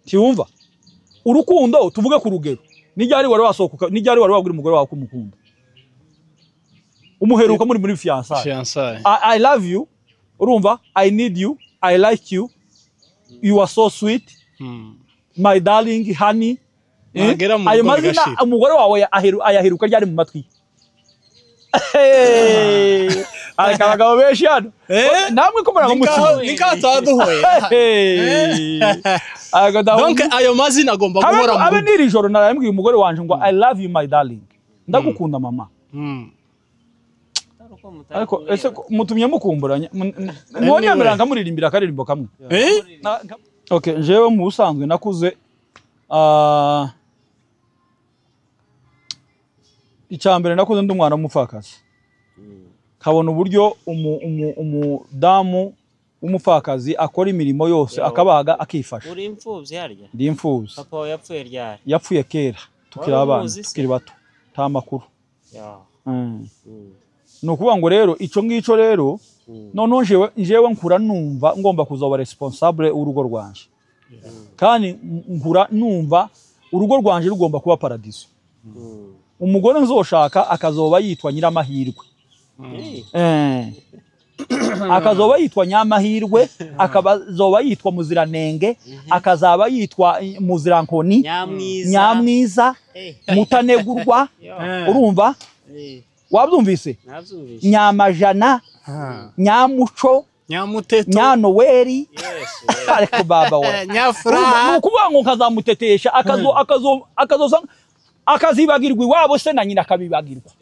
Ntiwumva urukundo tuvuge ku rugero, nijyari wari wasohoka, nijyari wari wabwira umugore wawe ko umukunda, umuheruka muri fiançailles? Fiançailles. I love you, urumva, I need you, I like you, you are so sweet, my darling, honey. Eh? Wagera mu Ayo rugo mazina bigashira. umugore wawe ayaheruka ryari mu matwi? Ariko abagabo benshi hano, Eh? namwe ko muraba Nikaho mutsinze. nikaho tuba duhuye. Ariko Donc ayo mazina agomba guhora mu abe rugo. n'iri joro narambwiye umugore wanje ngo "I love you, my darling", ndagukunda mama. Ariko ese ko mutumye mukumburanya, mwonyemera nkamuririmbira akaririmbo kamwe? Eh? Okay, jewe mu busanzwe nakuze, icya mbere nakuze ndi umwana w'umupfakazi, nkabona uburyo umudamu w'umupfakazi akora imirimo yose, Yo. akabaga, akifasha. Uri imfubyi harya? Ndi imfubyi. Papa wawe yapfuye ryari? Yapfuye kera tukiri Wari abana, umuzi se? tukiri bato, nta makuru. Ya. Ni ukuvuga ngo rero icyo ngicyo rero, noneho jewe nkura numva ngomba kuzaba responsable w'urugo rwanje, kandi nkura numva urugo rwanje rugomba kuba paradiso. Umugore nzoshaka akazoba yitwa nyiramahirwe. Akazoba yitwa nyamahirwe, akazoba yitwa muziranenge, akazaba yitwa muzirankoni. Nyamwiza. Nyamwiza, mutanegurwa. Yo. Urumva? Wabyumvise? Nabyumvise. Nyamajana, nyamuco, Nyamuteto. nyanoweri. Yesu. Ariko baba we! Nyafuraha. Ni ukuvuga ngo nkazamutetesha, akazo akazo akazoza akazibagirwa iwabo, se na nyina akabibagirwa.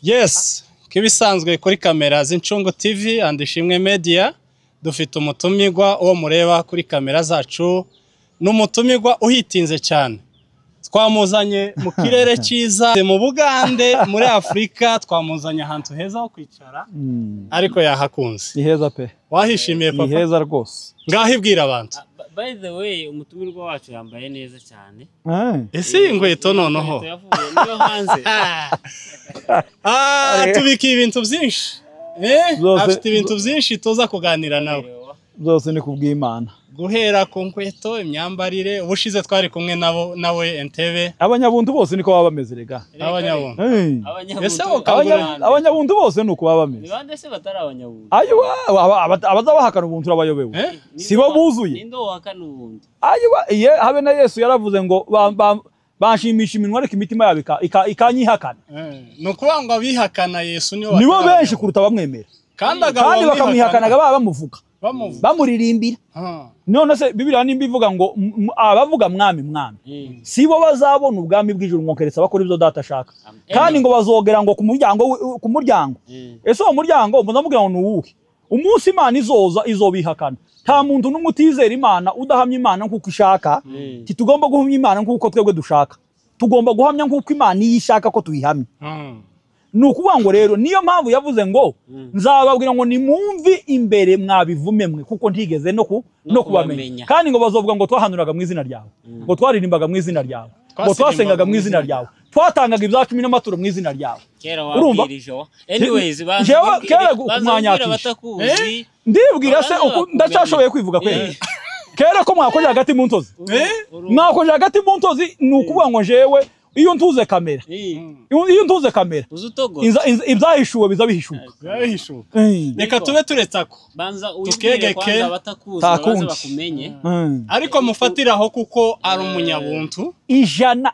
Yes, nk'ibisanzwe kuri kamera z'Incungu TV and Ishimwe Media dufite umutumirwa. Uwo mureba kuri kamera zacu ni umutumirwa uhitinze cyane. Twamuzanye mu kirere cyiza mu Bugande, muri Afurika, twamuzanye ahantu heza ho kwicara, ariko yahakunze. Ni heza pe. Wahishimiye Ni papa? heza rwose. Ngaho ibwira abantu. By the way, umutumirwa wacu yambaye neza cyane. Ese iyi nkweto noneho? Inkweto yavuye niyo hanze. Ah, tubikiye ibintu byinshi. Afite ibintu byinshi tuza kuganira nawe. Byose ni kubw'Imana. Guhera ku nkweto, imyambarire. Ubushize twari kumwe nabo nawe Entebe. Abanyabuntu bose niko baba bameze rega. Abanyabuntu. Hey. Abanyabuntu. Ese wowe Abanyabuntu bose ni uko baba Ni bameze. bande se batari abanyabuntu? Ayiwa, abaza bahakana ubuntu urabayobewe. Eh? Si bo buzuye. Ninde wahakana ubuntu? Ayiwa, iye habe na Yesu yaravuze ngo banshimisha iminwa ariko imitima yabo ikanyihakana. Ni ukuvuga ngo abihakana Yesu nibo Nibo batari benshi abanyabuntu. kuruta bamwemera. Kandi agabo Kandi bakamwihakanaga baba bamuvuga, bamuvuga, bamuririmbira. None se Bibiliya nimba ivuga ngo abavuga "Mwami, mwami" sibo bazabona ubwami bw'ijuru, ngo keretse bakora ibyo Data ashaka, kandi ngo bazogera ngo ku muryango ku muryango. Ese uwo muryango muzamubwira ngo ni uwuhe? Umunsi Imana izoza izobihakana, nta muntu n'umwe utizera Imana, udahamya Imana nk'uko ishaka. Titugomba guhamya Imana nk'uko twebwe dushaka, tugomba guhamya nk'uko Imana iyo ishaka ko tuyihamya. Ni ukuvuga ngo rero niyo mpamvu yavuze ngo nzababwira ngo nimumve imbere mwabivume mwe, kuko ntigeze no kubamenya. Kubamenya. Kandi ngo bazovuga ngo twahanuraga mu izina ryawe, ngo twaririmbaga mu izina ryawe, ngo Twasirimbaga twasengaga mu mu izina izina ryawe, twatangaga ibya cumi n'amaturo mu izina ryawe. Kera Urumva? wabwirije wa. Anyways, banza Jewe kera banza kumwanyakisha. ubwire abatakuzi. Ndibwira se Babanza uku bakumenye. Ndacyashoboye kwivuga kweli? Kera ko mwakoje hagati mu ntozi? Mwakoje hagati mu ntozi. Ni ukuvuga ngo jewe iyo ntuze kamera, iyo ntuze kamera, Uzi utogota. Ibyahishuwe biza bihishuka. Birahishuka. Reka tube turetse ako. Banza wibwire Tukegeke. kwanza abatakuzi, Nta babanze kundi. bakumenye. Ariko mufatiraho kuko ari umunyabuntu. 100,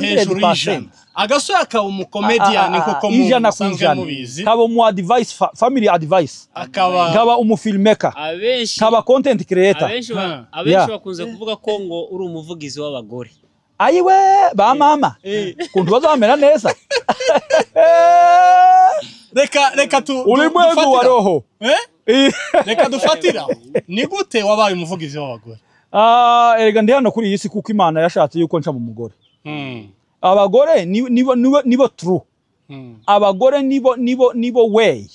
Hejuru 100%. y'ijana. Agasore akaba umukomediyani kuko 100%. musanzwe mubizi. Kaba umu advice, family advice. Akaba Nkaba umufilmmaker, Abenshi nkaba content creator. abenshi abenshi bakunze kuvuga ko ngo uri umuvugizi w'abagore. Ayiwe ba mama, kuntu bazamera neza. Reka tu Ulimwengu wa dufatire. roho. Eh? Reka dufatira, ni gute wabaye umuvugizi w'abagore? Ah, erega ndi hano kuri iyi si kuko Imana yashatse yuko nca mu mugore. Abagore nibo true. Abagore nibo way,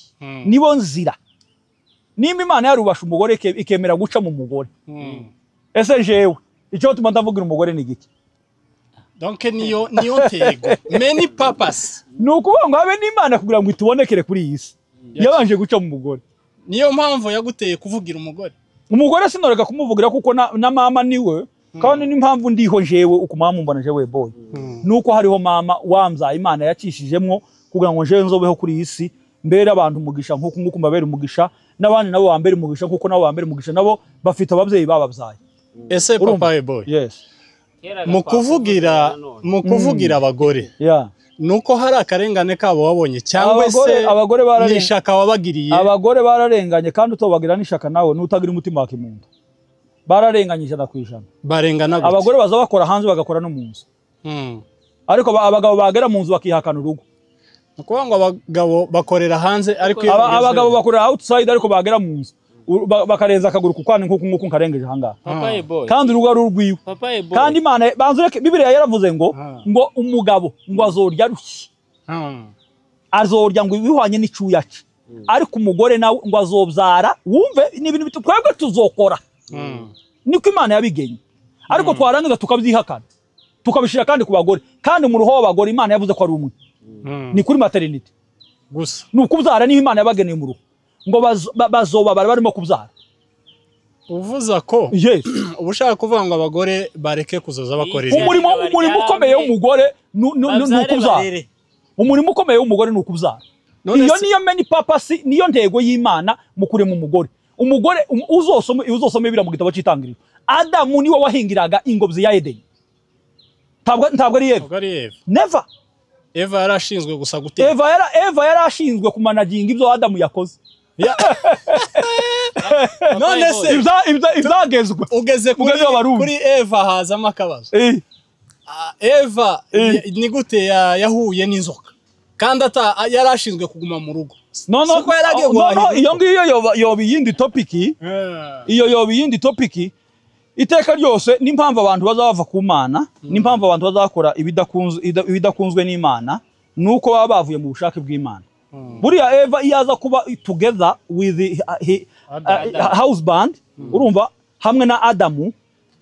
nibo nzira. Nimba Imana yarubasha umugore ikemera guca mu mugore, ese jewe icyo tuma ndavugira umugore ni giki? Donc niyo ntego, many purpose. Ni ukuvuga ngo habe n'Imana kugira ngo itubonekere kuri iyi si yabanje guca mu mugore. Niyo mpamvu yaguteye kuvugira umugore. Umugore sinoreka kumuvugira kuko na mama niwe. Kandi n'impamvu ndiho jewe uko mama mbona jewe boy, nuko hariho mama wamzaye Imana yacishijemwo kugira ngo jewe nzobeho kuri iyi si, mbere abantu umugisha nkuko nguko mbabera umugisha, n'abandi nabo bambere umugisha nkuko nabo bambere umugisha, nabo bafite ababyeyi bababyaye. Ese Papa Boy, yes, mu kuvugira abagore, nuko hari akarengane kabo wabonye cyangwa se abagore n'ishaka wabagiriye? Abagore bararenganye, kandi utobagira n'ishaka nawe nutagira umutima wa kimuntu. Bararenganye 100%. Barengana gute? Abagore baza bakora hanze bagakora no mu nzu. Ariko abagabo bagera mu nzu bakihakana urugo. Nukuvuga ngo abagabo bakorera hanze, ariko abagabo bakorera outside, ariko bagera mu nzu bakarenza akaguru ku kwani nkuko nguko nkarengeje ahangaha. Kandi urugo ari urwiwe. Kandi Imana banzureke, Bibiliya yaravuze ngo ngo umugabo ngo azorya rushye. Azorya ngo ibihwanye n'icuya cye. Ariko umugore nawe ngo azobyara, wumve ni ibintu twebwe tuzokora. Niko Imana yabigenye. Ariko twarangiza tukabyihakana, tukabishira kandi ku bagore. Kandi mu ruho w'abagore Imana yavuze ko ari umwe. Ni kuri maternity gusa. Ni ukubyara niho Imana yabageneye mu ruho. Ngo bazoba bari barimo kubyara. Uvuza ko yes, ubushaka kuvuga ngo abagore bareke kuzoza bakorera umurimo ukomeye w'umugore ni ukubyara. Umurimo ukomeye w'umugore ni ukubyara. Iyo niyo main purpose, niyo ntego y'Imana mu kurema umugore. Umugore uzosome bira mu gitabo cy'itangiriro. Adamu niwe wahingiraga ingobyi ya Edeni. Ntabwo ari Eva. Never. Eva yarashinzwe gusa guteka. Eva yarashinzwe kumanaginga ibyo Adamu yakoze. None se ibyagezwe ugeze kuri Eva hazamo akabazo. Eva ni gute yahuye n'inzoka kandi yarashinzwe kuguma mu rugo? No, iyo ngiyo yoba iyindi topic. Iyo yoba iyindi topic. Iteka ryose n'impamvu abantu bazava ku Mana, n'impamvu abantu bazakora ibidakunzwe n'Imana, nuko baba bavuye mu bushake bw'Imana. Buriya Eva iyaza kuba together with the husband, urumva, hamwe na Adamu,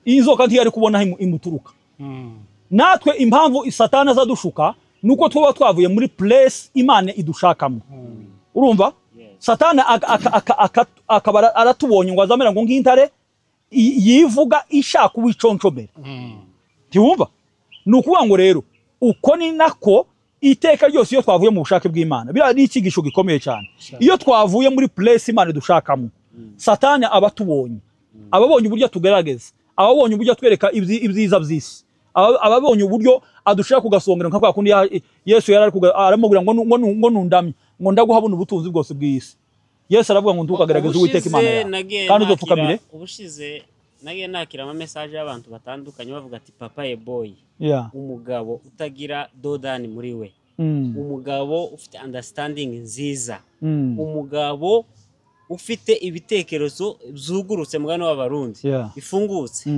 inzoka ntiyari kubona imuturuka. Natwe impamvu Satani azadushuka nuko tuba twavuye muri place Imana idushakamo. Urumva? Satani akaba aratubonye ngo azamera ngo nk'intare yivuga ishaka uwiconcomera. Ntiwumva? Ni ukuvuga ngo rero uko ni nako iteka ryose iyo twavuye mu bushake bw'Imana, biriya ni icyigisho gikomeye cyane. Iyo twavuye muri place Imana dushakamo, Satani aba atubonye, ababonye uburyo tugerageza, ababonye uburyo atwereka ibyiza by'isi, ababonye uburyo adushaka kugasongera nka kwa kundi Yesu yari aramubwira ngo nundamye ngo ndaguhabona ubutunzi bwose bw'isi. Yesu aravuga ngo ntukagerageze Uwiteka Imana yawe kandi uzopfukamire. Ubushize nagiye nakira ama message y'abantu batandukanye bavuga ati Papa Boy, umugabo utagira dodani muri we, umugabo ufite understanding nziza, umugabo ufite ibitekerezo byugurutse mugano w'abarundi bifungutse.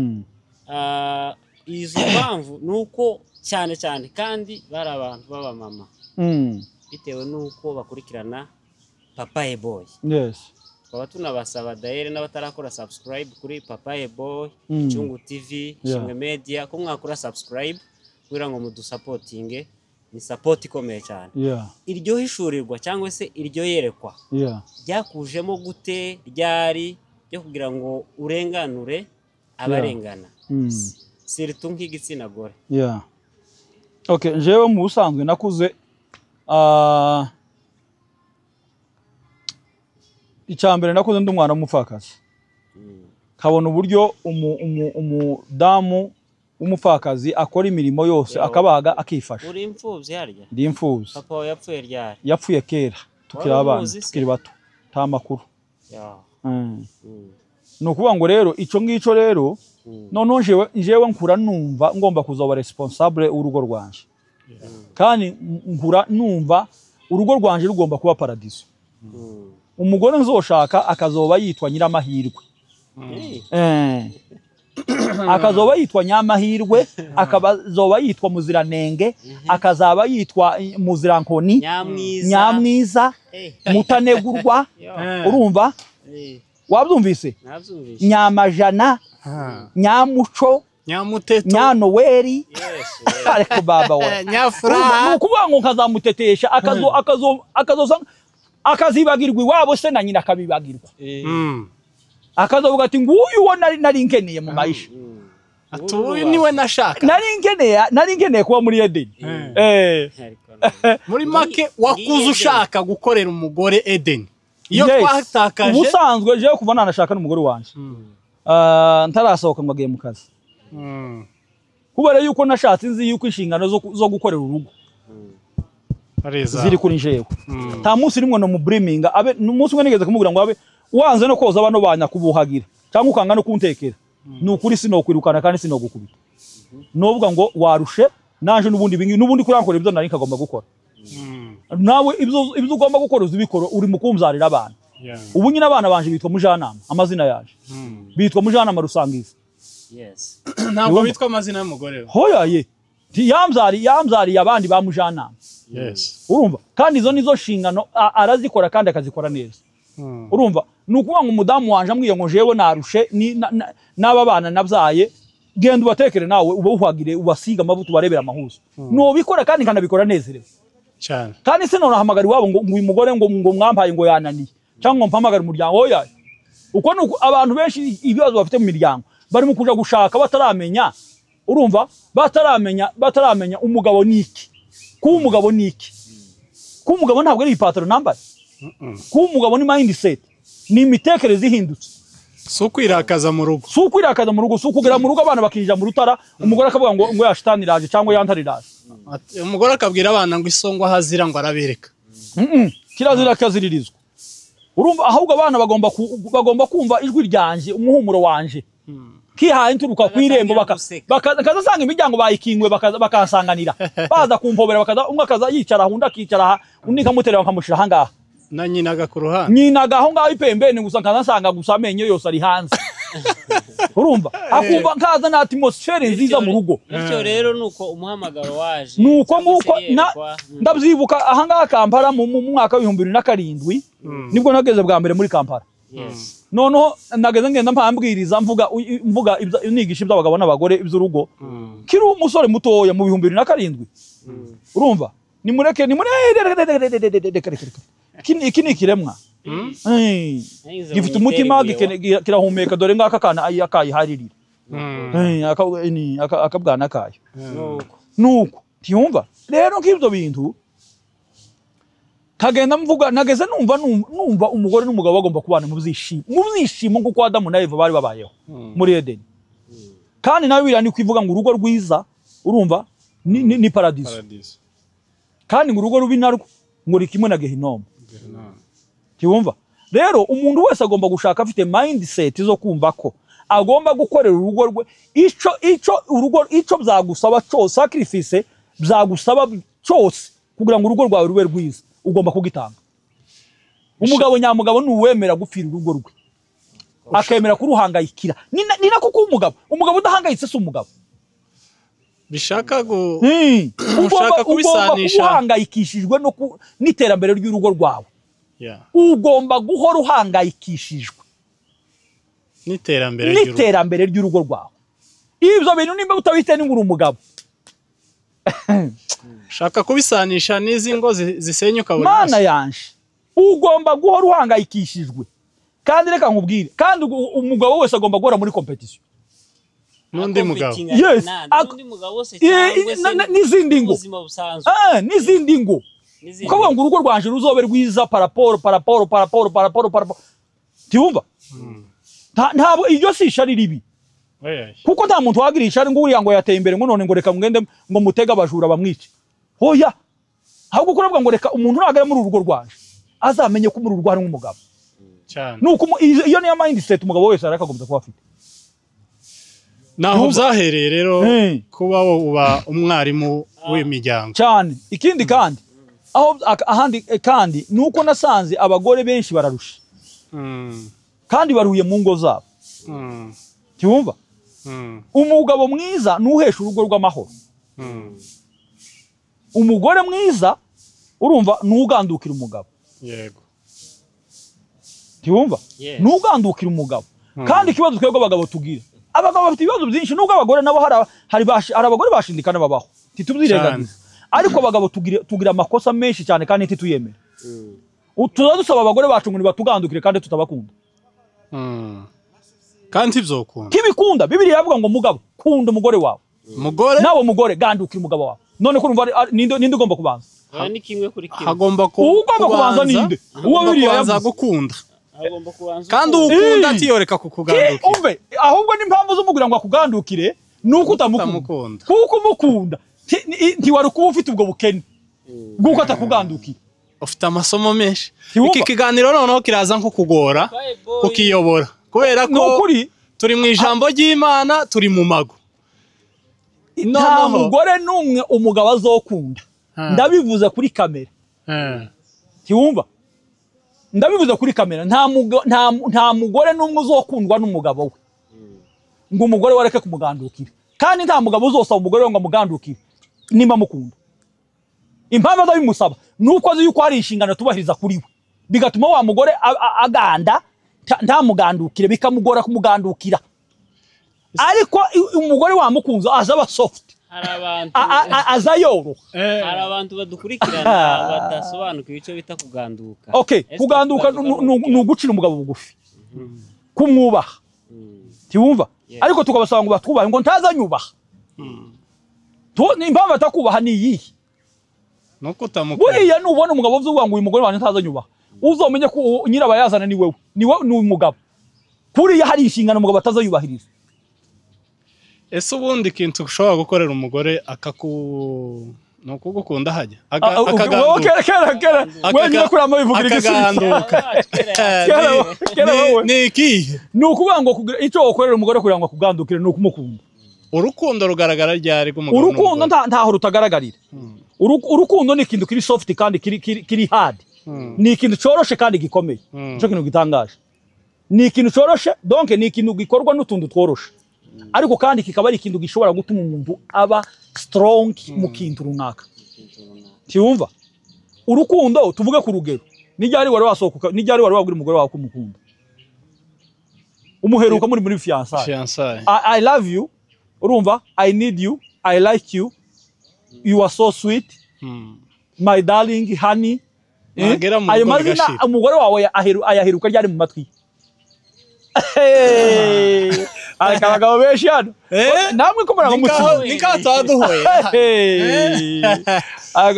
Izo mpamvu nuko cyane cyane kandi bari abantu baba mama bitewe nuko bakurikirana Papa Boy. Yes. Tukaba tunabasaba daire n'abatarakora subscribe kuri Papa Boy, Chungu TV, Shimwe Media, ko mwakora subscribe kugira ngo mudusapotinge. Ni support ikomeye cyane. Iryo hishurirwa cyangwa se iryo yerekwa ryakujemo gute ryari ryo kugira ngo urenganure abarengana, siritu nk'igitsina gore? Okay, jewe mu busanzwe nakuze icyambere nakuze ndi umwana w'umupfakazi. Kabona uburyo umudamu w'umupfakazi akora imirimo yose akabaga akifasha. Uri imfuvyi harya? Ndi imfuvyi. Papa wawe yapfuye ryari? Yapfuye kera tukiri abana, tukiri bato, nta makuru. Ni ukuvuga ngo rero ico ngico rero noneho jewe nkura numva ngomba kuzoba responsable w'urugo rwanje. Kandi nkura numva urugo rwanje rugomba kuba paradiso. Umugore nzoshaka akazoba yitwa nyiramahirwe. Akazoba yitwa nyamahirwe, akazoba yitwa muziranenge, akazaba yitwa muzirankoni, nyamwiza, mutanegurwa. Urumva? Wabyumvise? Nyamajana, nyamuco, nyamuteto, nyanoweri. Ariko baba we nyafura. Nukuvuga ngo nkazamutetesha akazo akazibagirwa iwabo se na nyina akabibagirwa. Akazovuga ati nguyu wo nari nkeneye mu maisha. Atuye niwe nashaka. Nari nkeneye kuba muri Edeni. Muri make wakuze ushaka gukorera umugore Edeni. Iyo twatakaje ubusanzwe je kuva nanashaka n'umugore wanje. Ntarasohoka ngo agiye mu kazi. Kubera yuko nashatse nzi yuko inshingano zo gukorera urugo ziri kuri njewe. Nta munsi rimwe no mu briminga abe umunsi umwe nigeze kumubwira ngo abe wanze no koza bano banya kubuhagira cyangwa ukanga no kuntekera. Nukuri sinokwirukana kandi sinogukubita. Novuga ngo warushe nanje nubundi bingi nubundi kurankora ibyo nari kagomba gukora. Nawe ibyo ugomba gukora uzibikora uri mu kumzarira abana. Ubu nyine abana banje bitwa Mujanama amazina yaje. Bitwa Mujanama Rusangiza. Yes. Ntabwo bitwa amazina y'umugore we. Hoya ye. Yamzari abandi ba Mujanama. Yes. Urumva kandi izo nizo nshingano arazikora kandi akazikora neza. Urumva nukuvuga ngo umudamu wanje ambwiye ngo jewe narushe n'aba bana nabyaye genda ubatekere nawe ubuhagire ubasiga amavuta ubarebera amahuzo. Nobikora kandi nkanabikora nezerewe. Cyane. Kandi se none ahamagara iwabo ngo uyu mugore ngo mwampaye ngo yananiye cyangwa ngo mpamagare umuryango oya. Uko nuko abantu benshi ibibazo bafite mu miryango bari mu kuja gushaka bataramenya urumva bataramenya umugabo niki. Kuba umugabo niki. Kuba umugabo ntabwo ari ipataro nambaye. Kuba umugabo ni mindset, ni imitekerereze ihindutse. Si ukwirakaza mu rugo. Si ukwirakaza mu rugo, si ukugera mu rugo abana bakinjira mu rutara, umugore akavuga ngo ya shitani iraje cyangwa yantari iraje. Umugore akabwira abana ngo isongo ahazira ngo arabereka. Kirazira kaziririzwa. Urumva ahubwo abana bagomba kumva ijwi ryanje, umuhumuro wanje. Kihaye nturuka kwirembo bakazasanga imiryango bayikinguye bakasanganira. Baza kumpobera bakaza umwe akaza yicara undi akicara undi nkamuterera nkamushira ahangaha. Na nyinaga ku ruhande. Nyinaga aho ngaho ipembeni gusa nkazasanga gusa amenyo yose ari hanze. Urumva akumva nkaza na atmosphere nziza mu rugo. Bityo rero nuko umuhamagaro waje. Nuko nguko ndabyibuka aha ngaha Kampala mu mwaka wa 2007 nibwo nageze bwa mbere muri Kampala. Yes. Noneho nageze ngenda mpambwiriza mvuga nigisha iby'abagabo n'abagore iby'urugo. Kiri umusore mutoya mu 2007. Urumva nimureke iki ni ikiremwa. Gifite umutima kirahumeka dore ngaka kana akayiharirira. Akabwana kayo. Nuko tiyumva rero nk'ibyo bintu kagenda mvuga nageze numva umugore n'umugabo bagomba kubana mu byishimo nkuko Adamu na Eva bari babayeho muri Edeni. Kandi nawe biriya ni kwivuga ngo urugo rwiza urumva ni paradiso. Kandi ngo urugo rubi narwo ngo rikimwe na Gehinomu. Tiyumva rero umuntu wese agomba gushaka afite mindset zo kumva ko agomba gukorera urugo rwe ico urugo ico byagusaba cyose sacrifice byagusaba cyose kugira ngo urugo rwawe rube rwiza ugomba kugitanga. Umugabo nyamugabo nuwemera gupfira urugo rwe akemera kuruhangayikira ni nako ko umugabo udahangayitse si umugabo bishaka go ushaka kubisanisha uhangayikishijwe no n'iterambere ry'urugo rwawe. Ugomba guhora uhangayikishijwe n'iterambere ry'urugo rwawe. Ibyo bintu nimba utabite ni nguri umugabo. Shaka kubisanisha n'izi ngo zisenyuka buri munsi. Mana yanje ugomba guhora uhangayikishijwe. Kandi reka nkubwire kandi umugabo wese agomba guhora muri competition n'undi mugabo. Yes, n'undi mugabo wose cyangwa n'izindi ngo. N'izindi ngo. Ukavuga ngo urugo rwanje ruzobe rwiza paraporo. Tiyumva? Ntabwo iryo si ishari ribi. Kuko nta muntu wagira ishari ngo uriya ngo yateye imbere ngo none ngo reka mugende ngo mutege abajura bamwice. Hoya. Ahubwo kuravuga ngo reka umuntu nagera muri urugo rwanje azamenye ko muri urugo hari umugabo. Cyane. Nuko iyo niyo mindset umugabo wese arakagombye kuba afite. Naho byahereye rero kuba uba umwarimu w'imiryango. Cyane. Ikindi kandi aho ahandi kandi nuko nasanze abagore benshi bararusha. Kandi baruye mu ngo zabo. Tiyumva? Umugabo mwiza nuhesha urugo rw'amahoro. Umugore mwiza urumva nugandukira umugabo. Yego. Tiyumva? Nugandukira umugabo. Kandi ikibazo twebwe abagabo tugira. Abagabo bafite ibibazo byinshi nubwo abagore nabo hari abagore bashindikana babaho. Titubyirengagiza. Ariko abagabo tugira amakosa menshi cyane kandi ntituyemere. Tuza dusaba abagore bacu ngo nibatugandukire kandi tutabakunda. Kandi ivyokunda. Kibikunda. Bibiliya iravuga ngo mugabo kunda umugore wawe. Mugore nawe mugore gandukira umugabo wawe. None ko urumva ninde ugomba kubanza? Ni kimwe kuri kimwe. Hagomba ugomba kubanza ninde? Uwo Bibiliya yavuze gukunda. Agomba kubanza. Kandi ukunda atiyoreka kukugandukira. Umve, ahubwo n'impamvu z'umugira ngo akugandukire nuko utamukunda. Kuko umukunda ntiwari kuba ufite ubwo bukene bw'uko atakugandukira. Ufite amasomo menshi. Iki kiganiro noneho kiraza nko kugora kukiyobora. Kubera ko turi mu ijambo ry'Imana, turi mu mago. Nta mugore n'umwe umugabo azokunda. Ndabivuze kuri kamera. Ntiwumva? Ndabivuze kuri kamera. Nta mugore n'umwe uzokundwa n'umugabo we ngo umugore we areke kumugandukira. Kandi nta mugabo uzosaba umugore we ngo amugandukire nimba amukunda. Impamvu azabimusaba nuko azi yuko hari inshingano tubahiriza kuri we, bigatuma wa mugore aganda ntamugandukire, bikamugora kumugandukira. Ariko umugore wamukunze azaba soft. Hari abantu aza yoroha. Hari abantu badukurikirana badasobanukiwe icyo bita kuganduka. Okay, kuganduka ni ugucira umugabo bugufi, kumwubaha. Ntiwumva? Ariko tukabasaba ngo batwubahe, ngo ntazanyubaha. Impamvu atakubaha ni iyihe? Nuko utamukunda. Buriya nubona umugabo uvuga ngo uyu mugore wanjye ntazanyubaha, uzomenye ko nyirabayazana ni wewe, ni wewe ni umugabo. Kuriya hari inshingano umugabo atazayubahiriza. Ese ubundi ikintu ushobora gukorera umugore akaku nukugukunda hajya akaganduka wenyine kuri amabivugira igisubizo ni ikihe? Ni ukuvuga ngo icyo wakorera umugore kugira ngo akugandukire ni ukumukunda. Urukundo rugaragara ryari rw'umugabo? Urukundo ntaho rutagaragarira. Urukundo ni ikintu kiri soft kandi kiri hard. Ni ikintu coroshe kandi gikomeye. Nico kintu gitangaje. Ni ikintu coroshe, donc ni ikintu gikorwa n'utuntu tworoshe. Ariko kandi kikaba ari ikintu gishobora gutuma umuntu aba strong mu kintu runaka. Ntiwumva? Urukundo tuvuge ku rugero. Nijyari wari wasohoka, nijyari wari wabwira umugore wawe ko umukunda. Umuheruka muri fiançailles. I love you. Urumva? I need you. I like you. You are so sweet. My darling honey. Ayo mazina umugore wawe ayaheruka ryari mu matwi. Ariko abagabo benshi hano namwe ko muraba mutsinze nikaho twaduhuye.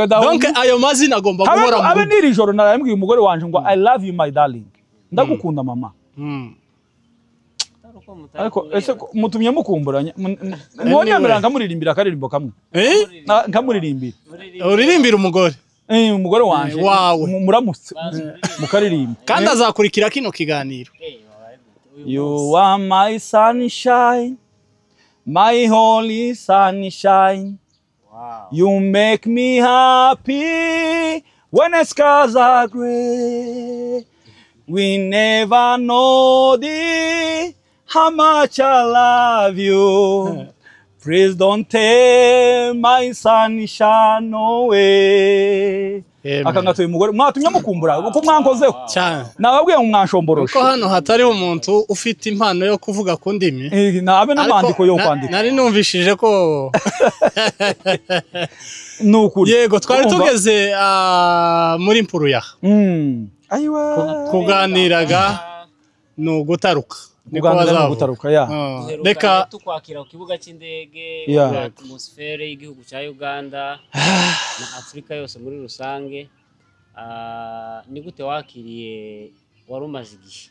Donc ayo mazina agomba guhora mu abe niri joro narambwiye umugore wanje ngo I love you my darling, ndagukunda mama. Ariko ese mutumye mukumburanya mwonyamira nkamuririmbira akaririmbo kamwe nkamuririmbira. Uririmbira umugore? Umugore wanje wawe muramutse mukaririmba kandi azakurikira kino kiganiro. You are my sunshine, my holy sunshine. Wow. You make me happy when the skies are gray. We never know how much I love you. Please don't take my sunshine away. Akangatoye umugore mwatumye mukumbura uko mwankozeho cyane. Nababwiye ngo mwanshomboroshe. Kuko hano hatari umuntu ufite impano yo kuvuga ku ndimi. Nabe n'amandiko yo kwandika. Nari numvishije ko nukuri. Yego twari tugeze muri Mpuruya. Ayiwa. Kuganiraga no gutaruka. Kuganira no gutaruka ya. Reka tukwakira ku kibuga cy'indege, muri atmosphere y'igihugu cya Uganda na Afrika yose muri rusange. Ni gute wakiriye wari umaze igihe?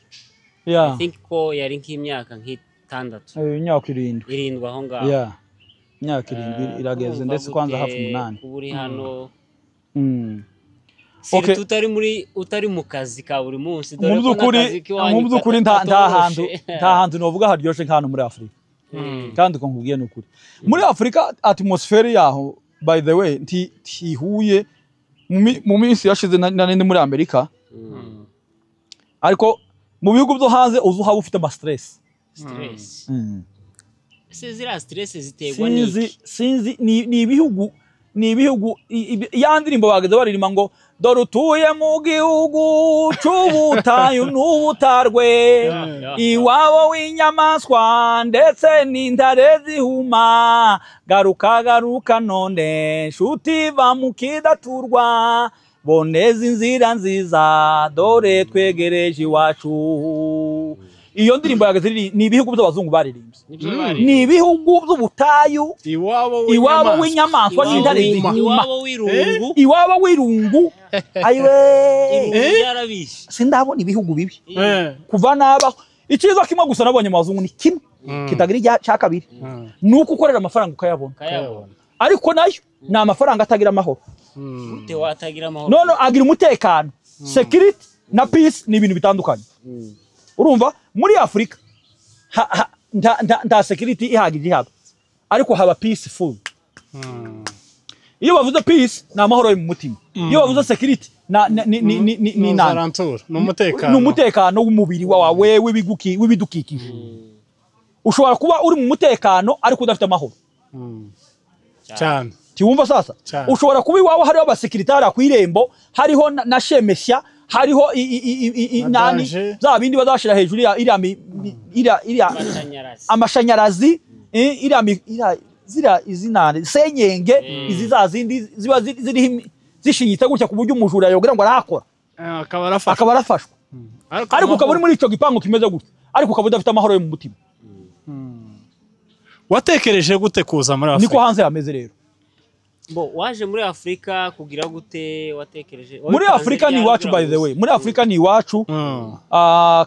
I think ko yari nk'imyaka nk'itandatu. Imyaka 7. 7 aho ngaho. Yeah. Imyaka 7 irageze ndetse kwanza hafi 8. Kuba uri hano. Okay. Utari mu kazi ka buri munsi dore ko nakazi kiwanyu. Mu byukuri nta hantu novuga haryoshe nk'hano muri Afrika. Kandi ko nkubwiye nukuri. Muri Afrika atmosphere yaho by the way ntihuye mu minsi yashize nari ndi muri Amerika. Ariko mu bihugu byo hanze uzuha ufite ama stress. Stress. Ese zira stress ziterwa n'iki? Sinzi ni ibihugu ya ndirimbo bageze baririmba ngo dore utuye mu gihugu c'ubutayu n'ubutarwe iwabo w'inyamaswa ndetse n'intare zihuma garuka garuka none nshuti va mu kidaturwa boneza inzira nziza dore twegereje iwacu. Iyo ndirimbo yageze ni ibihugu by'abazungu baririmbye, ni ibihugu by'ubutayu, iwabo w'inyamaswa n'intare zihuma, iwabo w'irungu. Ayiwe, sindabona ibihugu bibi kuva nabaho. Icyiza kimwe gusa nabonye mu bazungu ni kimwe kitagira icya kabiri, ni uko ukorera amafaranga ukayabona, ariko nayo ni amafaranga atagira amahoro. None agira umutekano. Security na peace ni ibintu bitandukanye. Urumva muri Afrika nta security ihagije ihaba, ariko haba peaceful. Iyo bavuze peace ni amahoro yo mu mutima, iyo bavuze security ni umutekano w'umubiri wawe, w'ibidukikije. Ushobora kuba uri mu mutekano ariko udafite amahoro cyane. Tiwumva sasa? Ushobora kuba iwawe hariho abasekiritari ku irembo, hariho na shemeshya, hariho nani za bindi bazashira hejuru iriya amashanyarazi, iriya zira izinane senyenge, izi za zindi ziba ziri zishinyitse gutya ku buryo umujura yogira ngo arakora akaba arafashwa, ariko ukaba uri muri ico gipangu kimeze gutya, ariko ukaba udafite amahoro yo mu mutima. Watekereje gute kuza muri Afrika? Niko hanze hameze rero. Bo waje muri Afrika kugira gute? Watekereje muri Afrika ni iwacu, by the way, muri Afrika ni iwacu.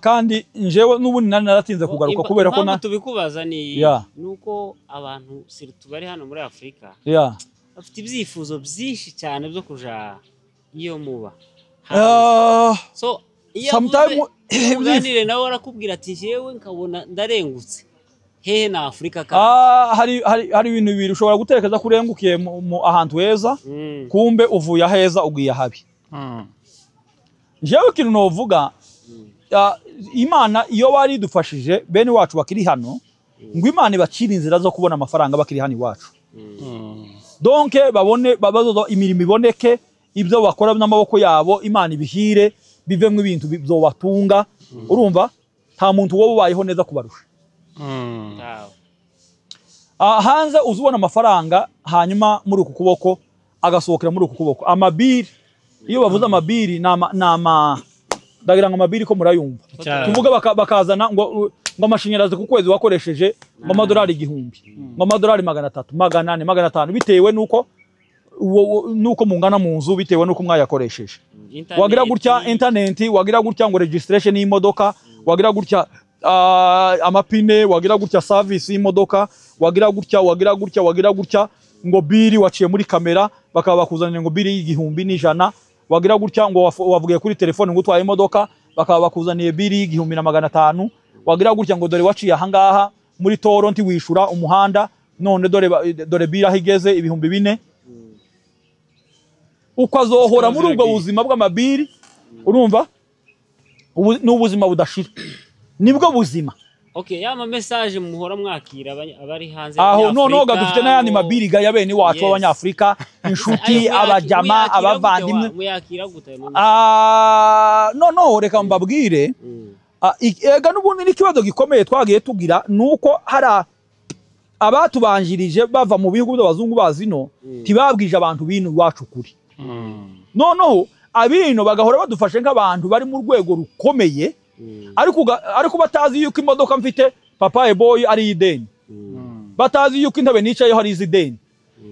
Kandi njewe n'ubundi nari naratinze kugaruka kubera ko na tubikubaza ni nuko abantu bari hano muri Afrika bafite ibyifuzo byinshi cyane byo kuja iyo muba. So sometimes uganire nawe arakubwira ati jewe nkabona ndarengutse hehe na Afrika kandi. Hari ibintu bibiri ushobora gutekereza kurengukiye mu ahantu heza, kumbe uvuye aheza ugiye ahabi. Jewe ikintu novuga, Imana iyo bari dufashije bene wacu bakiri hano, ngo Imana ibacire inzira zo kubona amafaranga bakiri hano iwacu. Donc babone babazo imirimo iboneke, ibyo bakora n'amaboko yabo Imana ibihire, bivemwe ibintu byobatunga. Urumva nta muntu wowe ubayeho neza kubarusha. Hanze uzubona amafaranga hanyuma muri uku kuboko agasohokera muri uku kuboko. Amabiri, iyo bavuze amabiri nama ndagira ngo amabiri ko murayumva. Tuvuga bakazana ngo amashanyarazi ku kwezi wakoresheje ngo amadolari 1000, ngo amadolari 300, 400, 500, bitewe nuko mungana mu nzu, bitewe nuko mwayakoresheje. Wagira gutya internet, wagira gutya ngo registration y'imodoka, wagira gutya amapine, wagira gutya service y'imodoka, wagira gutya, wagira gutya, wagira gutya ngo biri waciye muri kamera bakaba bakuzanira ngo biri 1100, wagira gutya ngo wavugiye kuri telefone ngo utwaye imodoka bakaba bakuzaniye biri 1500, wagira gutya ngo dore waciye aha ngaha muri toro nti wishura umuhanda none dore biri aho igeze 4000. Ukazohora muri ubwo buzima bw'amabiri, urumva n'ubuzima budashira, nibwo buzima. Okay, ya ma message muhora mwakira abari hanze aho noneho dufite n'ayandi mabiri ga ya bene wacu b'abanyafrika, inshuti, abajama, abavandimwe. Muyakira gute? No reka mbabwire, ega n'ubundi n'ikibazo gikomeye twagiye tugira nuko hari abatubanjirije bava mu bihugu by'abazungu bazino tibabwije abantu bino iwacu kuri. Noneho abino bagahora badufashe nk'abantu bari mu rwego rukomeye, ariko batazi yuko imodoka mfite Papa Boy ari ideni, batazi yuko intebe nicayeho ari izideni,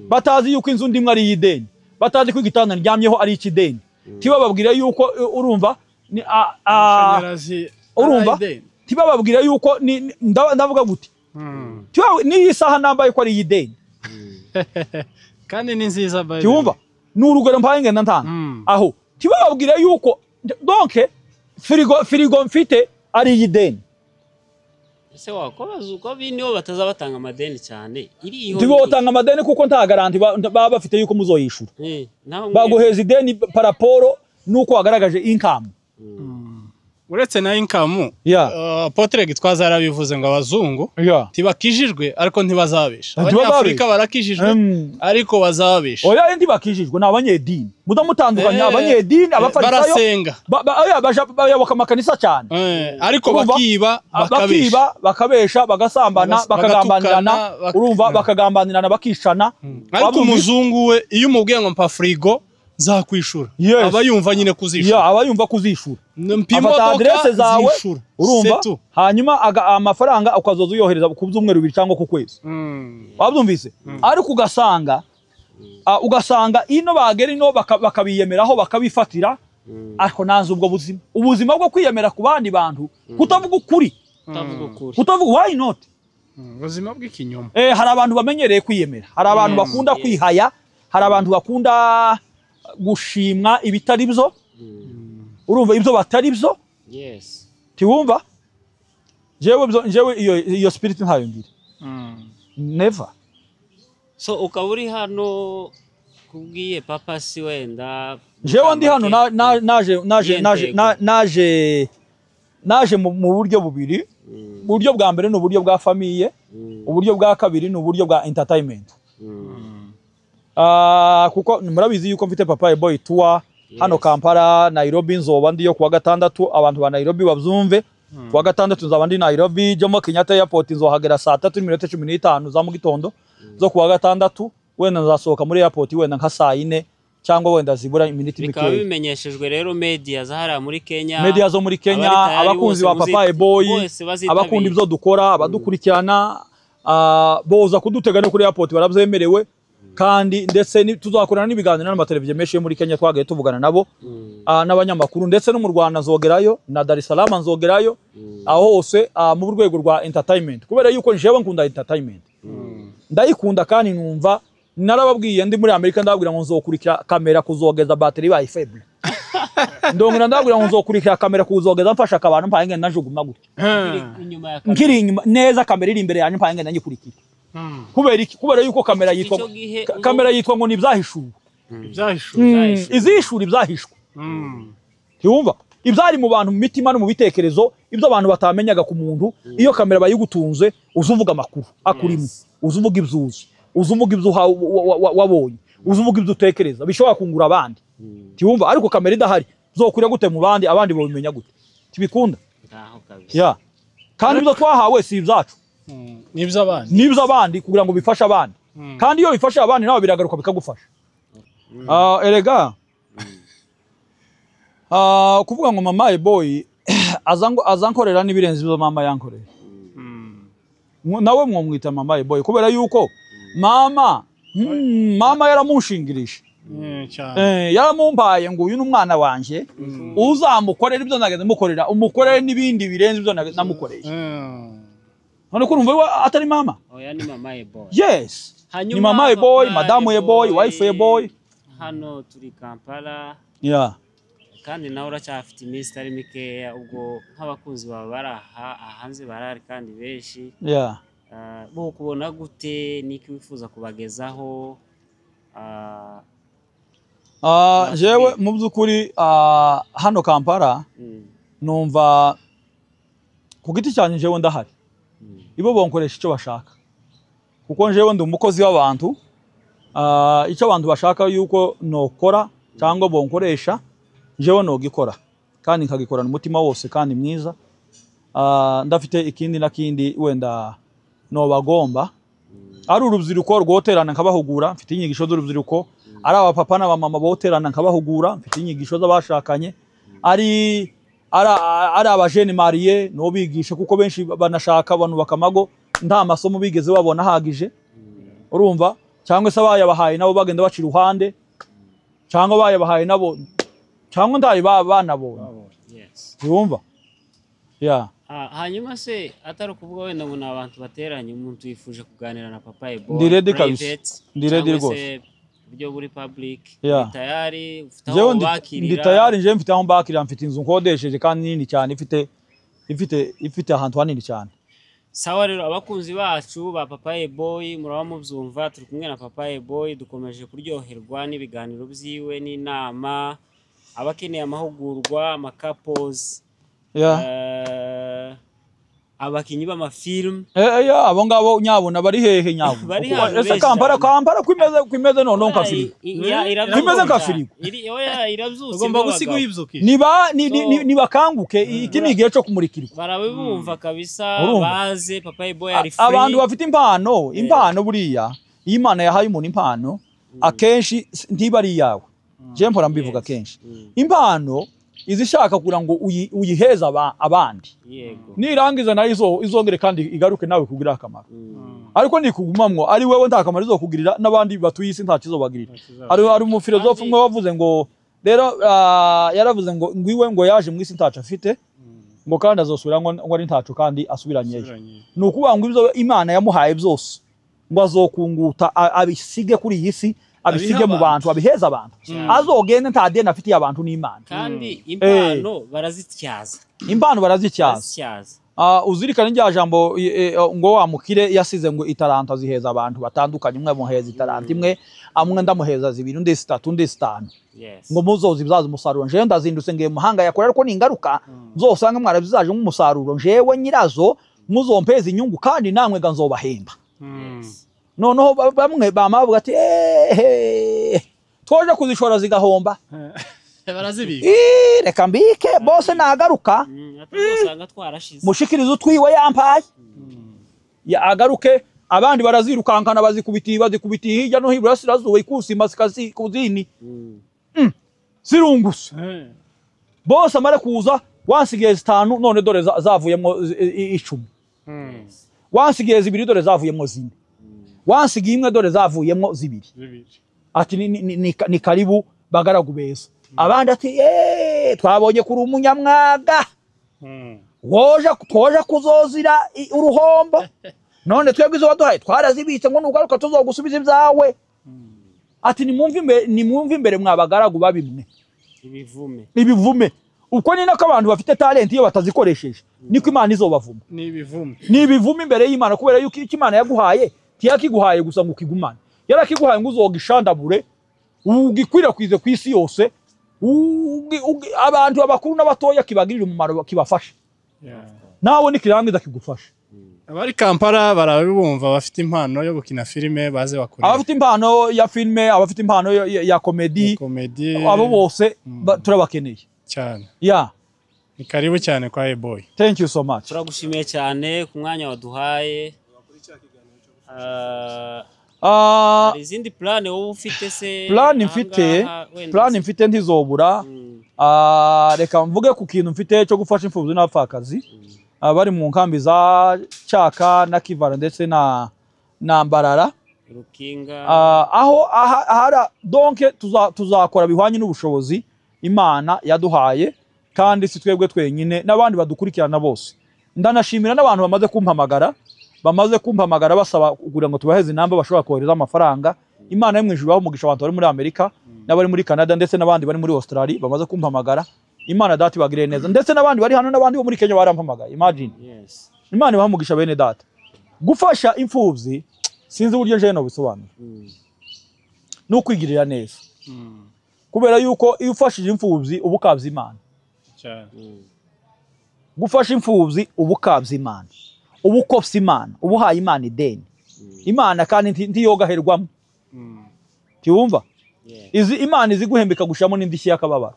batazi yuko inzu ndimwe ari ideni, batazi ko igitanda ndyamyeho ari ikideni. Tibababwira yuko urumva urumva tibababwira yuko ndavuga gute ni isaha nambaye ko ari ideni kandi ni nziza by the way. Tiwumva ni urugero mpaye ngenda ntanga aho tibababwira yuko donc firigo mfite ari ideni. Ese wakobaza uko biniho batazabatanga amadeni cyane iri iho tibotanga amadeni kuko nta garanti baba bafite yuko muzoyishura. Baguheza ideni paraporo nuko wagaragaje income. Uretse na income, Apotre Gitwaza yarabivuze ngo abazungu tibakijijwe ariko ntibazabisha. Abanyafrika barakijijwe ariko bazabisha. Oya ntibakijijwe ni abanyedini. Mudamutandukanya abanyedini, abafarisayo barasenga. Bayoboka amakanisa cyane. Ariko bakiba, bakabesha, bakabesha, bagasambana, bakagambanirana, urumva bakagambanirana bakishana. Ariko umuzungu we iyo umubwiye ngo mpa frigo Nzakwishura. Yes. Aba yumva nyine kuzishura. Ya, aba yumva kuzishura. Mpa Afata imodoka adresse zawe, zishura. urumva, C'est tout. hanyuma amafaranga ukazoza uyohereza ku byumweru 2 cyangwa ku kwezi. Wabyumvise? Ariko ugasanga ino bagera ino bakabiyemeraho bakabifatira. Ariko nanze ubwo buzima, ubuzima bwo kwiyemera ku bandi bantu, kutavuga ukuri, Utavuga ukuri. kutavuga why not? Ubuzima bw'ikinyoma. Hari abantu bamenyereye kwiyemera, hari abantu bakunda kwihaya, hari abantu bakunda gushimwa ibitari byo. Urumva ibyo batari byo? Yes. Tiwumva? Jewe iyo spirit ntayo ngira. Never. So ukaba uri hano kubwiye papa si wenda Jewe ndi hano naje mu buryo bubiri. Uburyo bwa mbere ni uburyo bwa famille, uburyo bwa kabiri ni uburyo bwa entertainment. Kuko murabizi yuko mfite Papa Boy tour hano Kampala, Nairobi nzoba ndi yo kuwa gatandatu, abantu ba Nairobi babyumve. Kuwa gatandatu nzaba ndi Nairobi, Jomo Kenyatta Airport nzohagera saa 3:15 za mu gitondo zo kuwa gatandatu, wenda nzasohoka muri airport wenda nka saa 4 cyangwa wenda zibura iminiti Bikaba mikeya. bimenyeshejwe rero media zahara muri Kenya, Media zo muri Kenya, abakunzi ba Papa Boy, abakunda ibyo dukora, abadukurikirana, boza kudutega no kuri airport barabyemerewe. Kandi ndetse tuzakorana n'ibiganiro n'amateleviziyo menshi yo muri Kenya twagaye tuvugana nabo, n'abanyamakuru, ndetse no mu Rwanda nzogerayo, na Dar es Salaam nzogerayo, aho hose mu rwego rwa entertainment, kubera yuko jewe nkunda entertainment. Ndayikunda kandi numva narababwiye ndi muri Amerika, ndababwira ngo nzokurikira kamera kuzogeza battery bayi faible. Ndongera ndababwira ngo nzokurikira kamera kuzogeza mfasha akabantu mpaye ngenda njuguma gutya. Inyuma ya kamera. Nkiri inyuma neza kamera iri imbere yanyu mpaye ngenda nyikurikira. Kubera iki? Kubera yuko kamera yitwa kamera yitwa ngo ni ibyahishuwe. Ibyahishuwe. Izishura ibyahishwe. Ntiwumva? Ibyari mu bantu mu mitima no mu bitekerezo, ibyo abantu batamenyaga ku muntu, iyo kamera bayigutunze uzuvuga amakuru akurimo, uzuvuga ibyuzi, uzuvuga ibyo wabonye, uzuvuga ibyo utekereza, bishobora kungura abandi. Ntiwumva? Ariko kamera idahari zokwira gute mu bandi, abandi babimenya gute? Tibikunda. Ya. Kandi ibyo twahawe si ibyacu. Nibyo abandi. Nibyo abandi kugira ngo bifashe abandi. Kandi iyo bifashe abandi nawe biragaruka bikagufasha. Erega kuvuga ngo mama boy azankorera nibirenze ibyo mama yankoreye. Nawe mwomwita mama boy kubera yuko mama mama yaramushingirisha. Yaramumpaye ngo uyu n'umwana wanje uzamukorera ibyo nageze mukorera, umukorere n'ibindi birenze ibyo namukoreye. None ko urumva atari mama? Oya ni mama boy. Yes. Ni mama boy, madame boy, wife boy. Hano turi Kampala. Yeah. Kandi nawe uracyafite iminsi itari mikeya, ubwo nk'abakunzi bawe bari aha hanze barari kandi benshi. Yeah. Bo kubona gute, niki wifuza kubagezaho? Jewe mu by'ukuri hano Kampala numva ku giti cyanjye jewe ndahari. Ibo bonkoresha icyo bashaka, kuko jewe ndi umukozi w'abantu. Icyo abantu bashaka yuko nokora cyangwa bonkoresha jewe nogikora, kandi nkagikorana umutima wose kandi mwiza. Ndafite ikindi nakindi wenda nobagomba, ari urubyiruko rwoterana nkabahugura, mfite inyigisho z'urubyiruko, ari abapapa n'abamama boterana nkabahugura, mfite inyigisho z'abashakanye, ari abajene mariye no bigisha, kuko benshi banashaka abantu bakamago nta masomo bigeze babona hagije, urumva, cyangwa se abayabahaye nabo bagenda baca iruhande, cyangwa abayabahaye nabo cyangwa ndayi banabonye. Yes. Urumva? Yeah. Hanyuma se atari kuvuga wenda ngo nabantu bateranye, umuntu yifuje kuganira na Papa Boy. Ndi ready kabisa. Ndi ready rwose. Buryo buri public, yeah. Tayari ufite aho bakirira. Ndi tayari nje mfite aho mbakirira, mfite inzu nkodesheje kandi nini cyane, ifite ahantu hanini cyane. Sawa rero abakunzi bacu ba Papa Boy muraba mubyumva, turi kumwe na Papa Boy, dukomeje kuryoherwa n'ibiganiro byiwe n'inama, abakeneye amahugurwa, amakapozi. Yeah. Abakinyi b'amafilm. Yeah, abo ngabo nyabona bari hehe nyabo. Ese Kampala kwimeze none nka firigo. Kwimeze nka firigo. Oya irabyutse. Ugomba gusiga uyibyukije. Niba nibakanguke iki ni igihe cyo kumurikirwa. Barabibumva kabisa baze Papa Boy ari free. Abantu bafite impano, impano buriya, iyo Imana yahaye umuntu impano akenshi ntiba ari yawe. Je mpora mbivuga kenshi, impano izishaka kugira ngo uyiheze abandi, yego, nirangiza nayo izongere kandi igaruke nawe kugira akamaro. Ariko nikugumamwo ari wewe nta kamaro izokugirira, n'abandi batuye isi nta kizobagirira. Ari umufilozofu umwe wavuze ngo rero yaravuze ngo ngwiwe ngo yaje mu isi ntaco afite, ngo kandi azosubira ngo ari ntaco kandi asubiranyeyo. Ni ukuvuga ngo ibyo Imana yamuhaye byose ngo azokunguta abisige kuri iyi si, abisige mu bantu, abiheza abantu, azogende nta deni afitiye abantu n'Imana. Kandi impano barazityaza, impano barazityaza. Uzirikane rya jambo ngo wa mukire yasize ngo itaranta ziheza abantu batandukanye, umwe amuheza itaranta imwe, amwe ndamuheza zibiri, undi zitatu, undi zitanu, ngo muzozi bizaza umusaruro. Njewe ndazindutse ngiye muhanga yakora, ariko ni ingaruka nzosanga mwarabizaje nk'umusaruro, njewe nyirazo muzompeza inyungu kandi namwe ga nzobahemba. Noneho bamwe bamavuga ati twoje kuzishora zigahomba, barazibika, reka mbike bose nagaruka mushikirizo twiwe yampaye ya agaruke. Abandi barazirukankana bazikubitiye hirya no hino, burasirazuba ikusima zikazi kuzini zirunguse bose amare kuza wansigiye zitanu, none dore zavuyemo 10, wansigiye zibiri dore zavuyemo 4, wansigiye imwe dore zavuyemo 2. Ati ni karibu bagaragu beza. Abandi ati twabonye kuri umunyamwaga, woja kuzozira uruhombo, none twebwe izo waduhaye twarazibitse ngo nugaruka tuzogusubiza ibyawe. Ati nimwumve imbere mwabagaragu babimwe, ibivume. Uko ni nako abantu bafite talent iyo batazikoresheje niko Imana izobavuma. Ni ibivume imbere y'Imana, kubera yuko icyo Imana yaguhaye ntiyakiguhaye gusa ngo ukigumane, yarakiguhaye ngo uzogishandabure ugikwirakwize ku isi yose, abantu abakuru n'abatoya kibagirira umumaro, kibafasha. Nawe nikirangiza kigufasha. Abari Kampala barabibumva, bafite impano yo gukina filime baze bakore. Abafite impano ya filime, abafite impano ya komedi, abo bose turabakeneye cyane. Yeah. Ni karibu cyane kwa Eboy. Thank you so much. Turagushimiye cyane ku mwanya waduhaye. Izindi plan wowe ufite se? Plan mfite ntizobura. Reka mvuge ku kintu mfite cyo gufasha imfubyi n'abapfakazi bari mu nkambi za Cyaka na Kivara ndetse na Mbarara, Rukinga, aho ahara donc tuzakora bihwanye n'ubushobozi Imana yaduhaye, kandi si twebwe twenyine n'abandi badukurikirana bose. Ndanashimira n'abantu bamaze kumpamagara basaba kugira ngo tubaheze inamba bashobora kohereza amafaranga. Imana yo mu ijuru aho umugisha abantu bari muri Amerika n'abari muri Canada ndetse n'abandi bari muri Australia bamaze kumpamagara. Imana data ibagirire neza, ndetse n'abandi bari hano n'abandi bo muri Kenya barampamagaye. Imagine. Yes. Imana ibaha umugisha bene data. Gufasha imfubyi sinzi uburyo nje no bisobanura. No kwigirira neza. Kubera yuko iyo ufashije imfubyi uba ukabye Imana. Gufasha imfubyi uba ukabye Imana. Uba ukopse Imana, uba uhaye Imana ideni. Imana kandi ntiyogaherwamo. Tiwumva? Izi Imana iziguhembeka gushamo n'indishyi y'akababaro.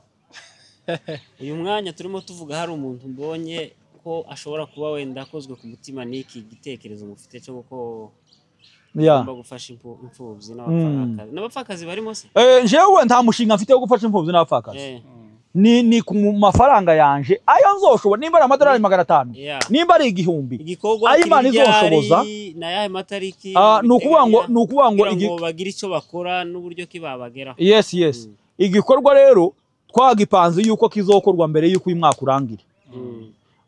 Uyu mwanya turimo tuvuga hari umuntu mbonye ko ashobora kuba wenda akozwe ku mutima n'iki gitekerezo mufite cyo kuko ugomba gufasha imfubyi n'abapfakazi. N'abapfakazi barimo se? Jewe nta mushinga mfite wo gufasha imfubyi n'abapfakazi. Ni ku mafaranga yanje ayo nzoshobora, nimba ari amadolari 500, nimba ari 1000, ayo Imana izoshoboza na yahe matariki. Ni ukuvuga ngo bagira icyo bakora n'uburyo kibabageraho. Yes, yes. Igikorwa rero twagipanze yuko kizokorwa mbere yuko uyu mwaka urangira.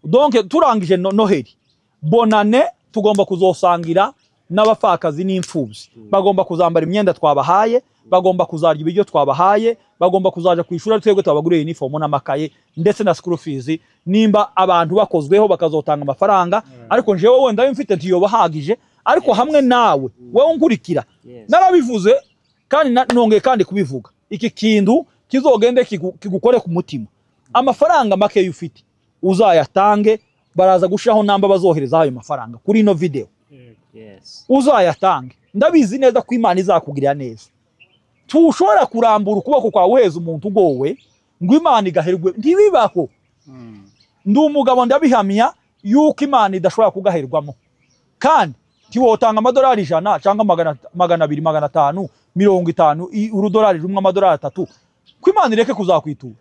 Donc turangije Noheli, bonane tugomba kuzosangira n'abapfakazi n'imfubyi. Bagomba kuzambara imyenda twabahaye, bagomba kuzarya ibiryo twabahaye, bagomba kuzaja kwishura twebwe twabaguriye uniform n'amakaye ndetse na school fees. Nimba abantu bakozweho bakazotanga amafaranga, ariko njewe wenda mfite ntiyobahagije, ariko hamwe nawe wewe unkurikira. Narabivuze kandi nongeye kandi kubivuga, iki kintu kizogende kigukore ku mutima. Amafaranga make ufite uzayatange, baraza gushiraho namba bazohereza ayo mafaranga kuri ino video. Uzayatange, ndabizi neza ko Imana izakugirira neza. Tushobora kurambura ukuboko kwawe uheza umuntu ugowe ngo Imana igaherwe, ntibibaho. Ndi umugabo ndabihamya yuko Imana idashobora kugaherwamo. Kandi tiwotanga amadolari 100 cyangwa 200, 500, 50, urudolari rumwe, amadolari 3, Ko Imana ireke kuzakwitura.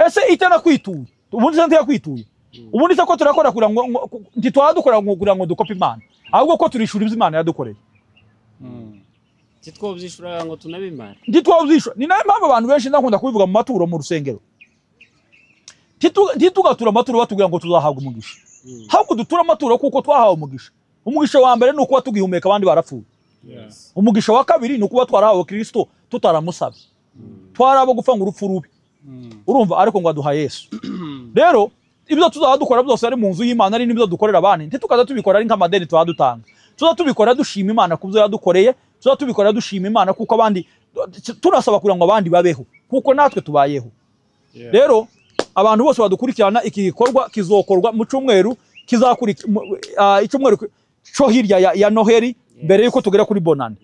Ese itana kwituye, ubundi se ntiyakwituye? Ubundi se ko turakora kugira ngo ntitwadukora kugira ngo dukope Imana, ahubwo ko turishura ibyo Imana yadukoreye. Titwobyishura ngo tunabimara. Ntitwobyishura. Ni nayo mpamvu abantu benshi ndakunda kubivuga mu maturo mu rusengero. Ntitugatura amaturo batubwira ngo tuzahabwa umugisha. Ahubwo dutura amaturo kuko twahawe umugisha. Umugisha wa mbere ni ukuba tugihumeka abandi barapfuye. Umugisha wa kabiri ni ukuba twarahawe Kristo tutaramusabye. Twarabo gupfa ngo urupfu rubi. Urumva, ariko ngo aduha Yesu. Rero ibyo tuzaba dukora byose ari mu nzu y'Imana, ari n'ibyo dukorera abandi, ntitukaza tubikora ari nk'amadeni tuba dutanga. Tuza tubikora dushima Imana kubyo yadukoreye, tuza tubikora dushima Imana kuko abandi tunasaba kugira ngo abandi babeho kuko natwe tubayeho. Rero abantu bose badukurikirana, iki gikorwa kizokorwa mu cyumweru kizakurikira, icyumweru cyo hirya ya Noheli, mbere yuko tugera kuri Bonane.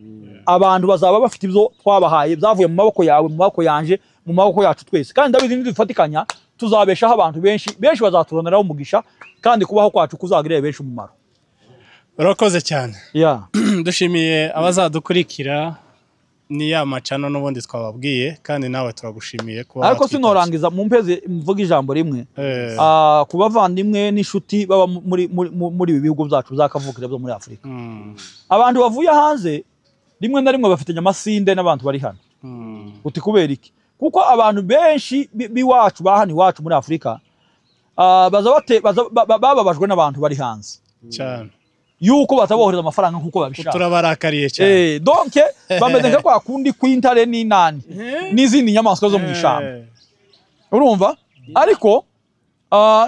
Abantu bazaba bafite ibyo twabahaye byavuye mu maboko yawe, mu maboko yanje, mu maboko yacu twese. Kandi ndabizi nidufatikanya tuzabeshaho abantu benshi, benshi bazaturoneraho umugisha, kandi kubaho kwacu kuzagirira benshi umumaro. Urakoze cyane. Dushimiye abazadukurikira, ni ya macano n'ubundi twababwiye, kandi nawe turagushimiye kuba. Ariko sinorangiza mumpeze mvuga ijambo rimwe. Ku bavandimwe n'inshuti baba muri ibi bihugu byacu byakavukira byo muri Afurika. Abantu bavuye hanze rimwe na rimwe bafitanye amasinde n'abantu bari hano. Uti kubera iki? Kuko abantu benshi biwacu bahana iwacu muri Afurika bababajwe n'abantu bari hanze cyane, yuko batabohereza amafaranga nkuko babishaka. Turabarakariye cyane. Donc bameze nka kwa kundi kw'intare n'inani n'izindi nyamaswa zo mu ishamba. Urumva? Ariko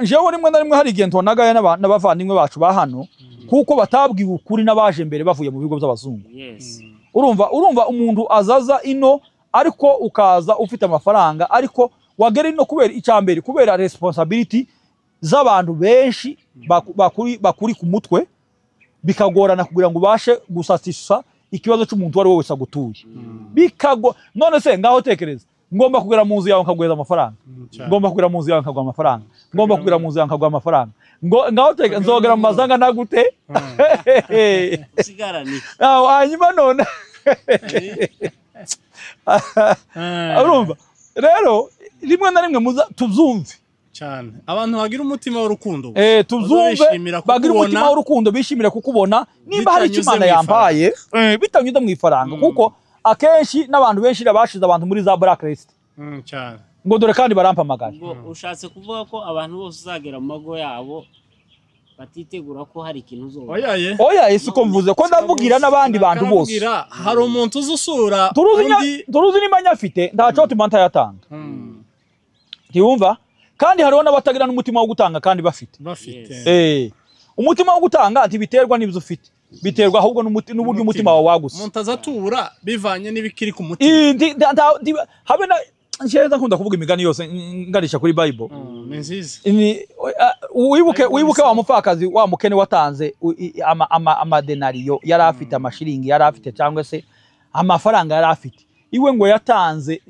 jewe rimwe na rimwe hari igihe ntonagaye n'abavandimwe bacu ba hano kuko batabwiwe ukuri n'abaje mbere bavuye mu bigo by'abazungu. Urumva umuntu azaza ino, ariko ukaza ufite amafaranga, ariko wagera ino kubera icyambere, kubera responsibility z'abantu benshi bakuri ku mutwe, bikagorana kugira ngo ubashe gusatisa ikibazo cy'umuntu wari wese agutuye. Bikago none se ngaho tekereza, ngomba kugera mu nzu yawe nkaguheza amafaranga, ngomba kugera mu nzu yawe nkaguha amafaranga, ngomba kugera mu nzu yawe nkaguha amafaranga, ngaho tekereza nzogera mu mazanga nagute usigarane aho hanyuma none. Urumva rero rimwe na rimwe tuzumve cyane abantu bagira umutima w'urukundo, tuzumve bagira umutima w'urukundo, bishimira kukubona nimba hari icyo Imana yampaye bitanyuze mu ifaranga, kuko akenshi n'abantu benshi bashize abantu muri za blacklist cyane ngo dore kandi barampamagaye. Ushatse kuvuga ko abantu bose uzagera mu mago yabo batitegura ko hari ikintu uzoba? Oya, ese uko mvuze ko ndavugira n'abandi bantu bose. Hari umuntu uzusura turuzi nimba nyafite ntaco tumanta yatanga. Ntiwumva? Kandi hariho n'abatagira n'umutima wo gutanga kandi bafite. Umutima wo gutanga ntibiterwa n'ibyo ufite, biterwa ahubwo n'uburyo umutima wawe wagutse. Umuntu azatura bivanye n'ibikiri ku mutima. Habe na nsheza nkunda kuvuga imigani yose ngarisha kuri Bible. Ni nziza. Wibuke wa mupfakazi wa mukene watanze amadenariyo yari afite, amashiringi yari afite, cyangwa se amafaranga yari afite. Iwe ngo yatanze,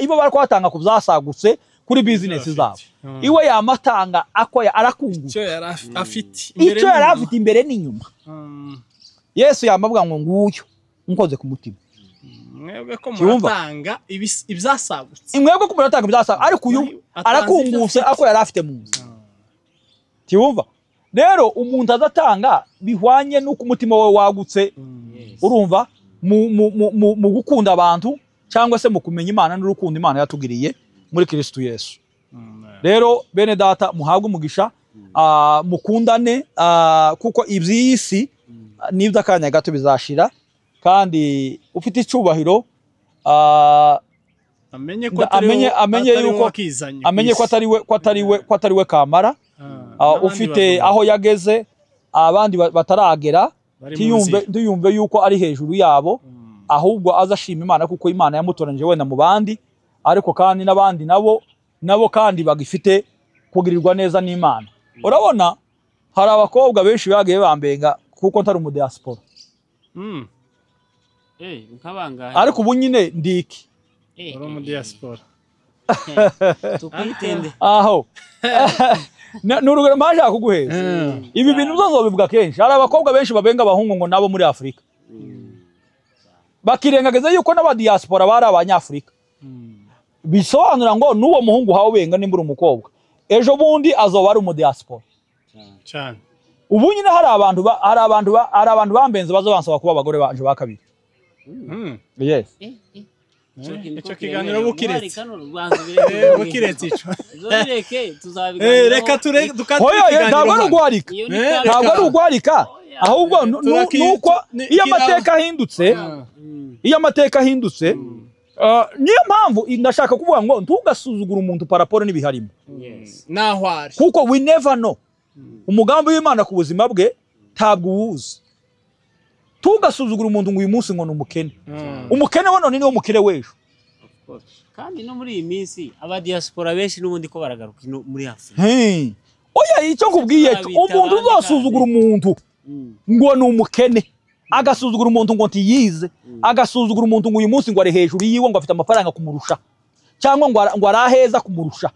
ibo bariko batanga kubyasagutse kuri business zabo. Iwe yamatanga akoya arakunguka. Icyo yari afite imbere n'inyuma. Yesu yamavuga ngo nguyu nkoze ku mutima. Mwebwe ko muratanga ibyasagutse. Mwebwe ko muratanga ibyasagutse, ariko uyu arakunguse ako yari afite mu nzu. Tiwumva? Rero umuntu azatanga bihwanye n'uko umutima we wagutse. Urumva mu gukunda abantu cyangwa se mu kumenya Imana n'urukundo Imana yatugiriye muri Kristo Yesu. Rero bene data muhabwe umugisha, mukundane, kuko iby'isi n'iby'akanya gato bizashira, kandi ufite icyubahiro amenye ko atari we kamara, ufite aho yageze abandi bataragera, ntiyumve yuko ari hejuru yabo, ahubwo azashima Imana kuko Imana yamutoranyije wenda mu bandi, ariko kandi n'abandi nabo kandi bagifite kugirirwa neza n'Imana. Urabona hari abakobwa benshi bagiye bambenga kuko ntari mu diaspora. Ariko ubu nyine ndiki uri mu diaspora. Tukwitende. Aho. N'urugero mpaje kuguheza. Ibi bintu uzobivuga kenshi. Hari abakobwa benshi babenga abahungu ngo nabo muri Afrika. Bakirengageza yuko n'aba diaspora bari abanyafrika. Bisobanura ngo n'uwo muhungu hawe benga nimba uri umukobwa, ejo bundi azoba ari umudiaspora. Cyane. Ubu nyine hari abantu bambenze bazo bansaba kuba abagore banje ba kabiri. Yes. Icyo kiganiro bukiretse. Bukiretse ico. Zobireke tuzabiganira. Reka tukate ikiganiro. Ntabwo ari ugwarika. Ntabwo ari ugwarika. Ahubwo nuko iyo amateka ahindutse, iyo amateka ahindutse, niyo mpamvu ndashaka kuvuga ngo ntugasuzugura umuntu paraporo n'ibiharimo. Yes. Naho ari. Kuko we never know. Umugambi w'Imana ku buzima bwe ntabwo uwuzi. Tugasuzugura umuntu ngo uyu munsi ngo ni umukene. Umukene wa none niwo mukire w'ejo. Kandi no muri iyi minsi aba diaspora benshi n'ubundi ko baragaruka muri Afrika. Oya icyo nkubwiye, umuntu uzasuzugura umuntu ngo ni umukene, agasuzugura umuntu ngo ntiyize, agasuzugura umuntu ngo uyu munsi ngo ari hejuru yiwe, ngo afite amafaranga kumurusha, cyangwa ngo araheza kumurusha,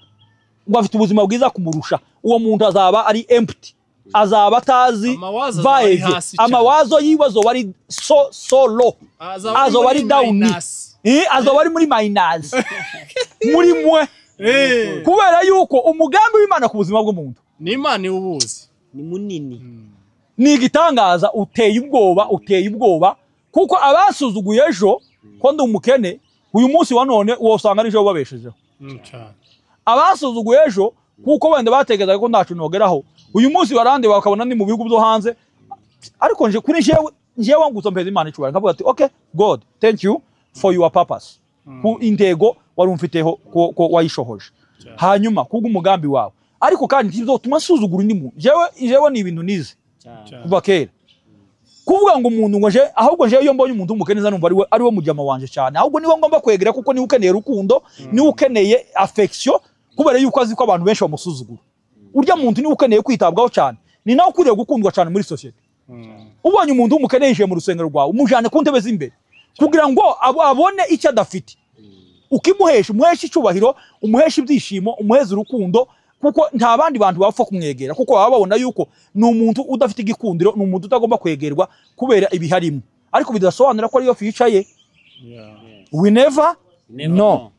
ngo afite ubuzima bwiza kumurusha, uwo muntu azaba ari empty, azaba atazi vibe, amawazo yiwe azoba ari so low, azoba ari down, azoba ari muri minus, muri mwe. Kubera yuko umugambi w'Imana ku buzima bw'umuntu ni Imana iwubuzi, ni munini, ni igitangaza, uteye ubwoba, uteye ubwoba. Kuko abasuzuguye ejo ko ndi umukene, uyu munsi wa none wosanga ari ejo babeshejeho. Abasuzuguye ejo kuko wenda batekerezaga ko ntacu nogeraho, uyu munsi barande bakabona ndi mu bihugu byo hanze. Ariko nje kuri jewe nguzo mpeza Imana icubara, nkavuga ati okay God, thank you for your purpose, ku intego wari umfiteho ko wayishohoje, hanyuma kubwo umugambi wawe. Ariko kandi ntibizotuma nsuzugura undi muntu. Jewe ni ibintu nize kuva kera, kuvuga ngo umuntu ngo je, ahubwo je iyo mbonye umuntu w'umukene nza numva ari we mujama wanje cyane, ahubwo niwe ngomba kwegera, kuko niwe ukeneye urukundo, niwe ukeneye affection, kubera yuko azi ko abantu benshi bamusuzugura. Urya muntu niwe ukeneye kwitabwaho cyane, ni nawe ukwiriye gukundwa cyane muri society. Ubonye umuntu w'umukene yinjiye mu rusengero rwawe, umujane ku ntebe z'imbere kugira ngo abone icyo adafite, ukimuhesha, umuhesha icyubahiro, umuhesha ibyishimo, umuheza urukundo, kuko nta bandi bantu bapfa kumwegera, kuko baba babona yuko ni umuntu udafite igikundiro, ni umuntu utagomba kwegerwa kubera ibiharimo. Ariko bidasobanura ko ariyo future ye. We never know.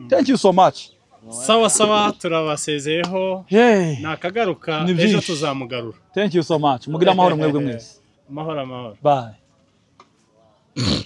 Thank you so much. Sawa sawa, turabasezeyeho. Nakagaruka ejo tuzamugarura. Thank you so much. Mugira amahoro mwebwe mwese. Amahoro amahoro. Bye.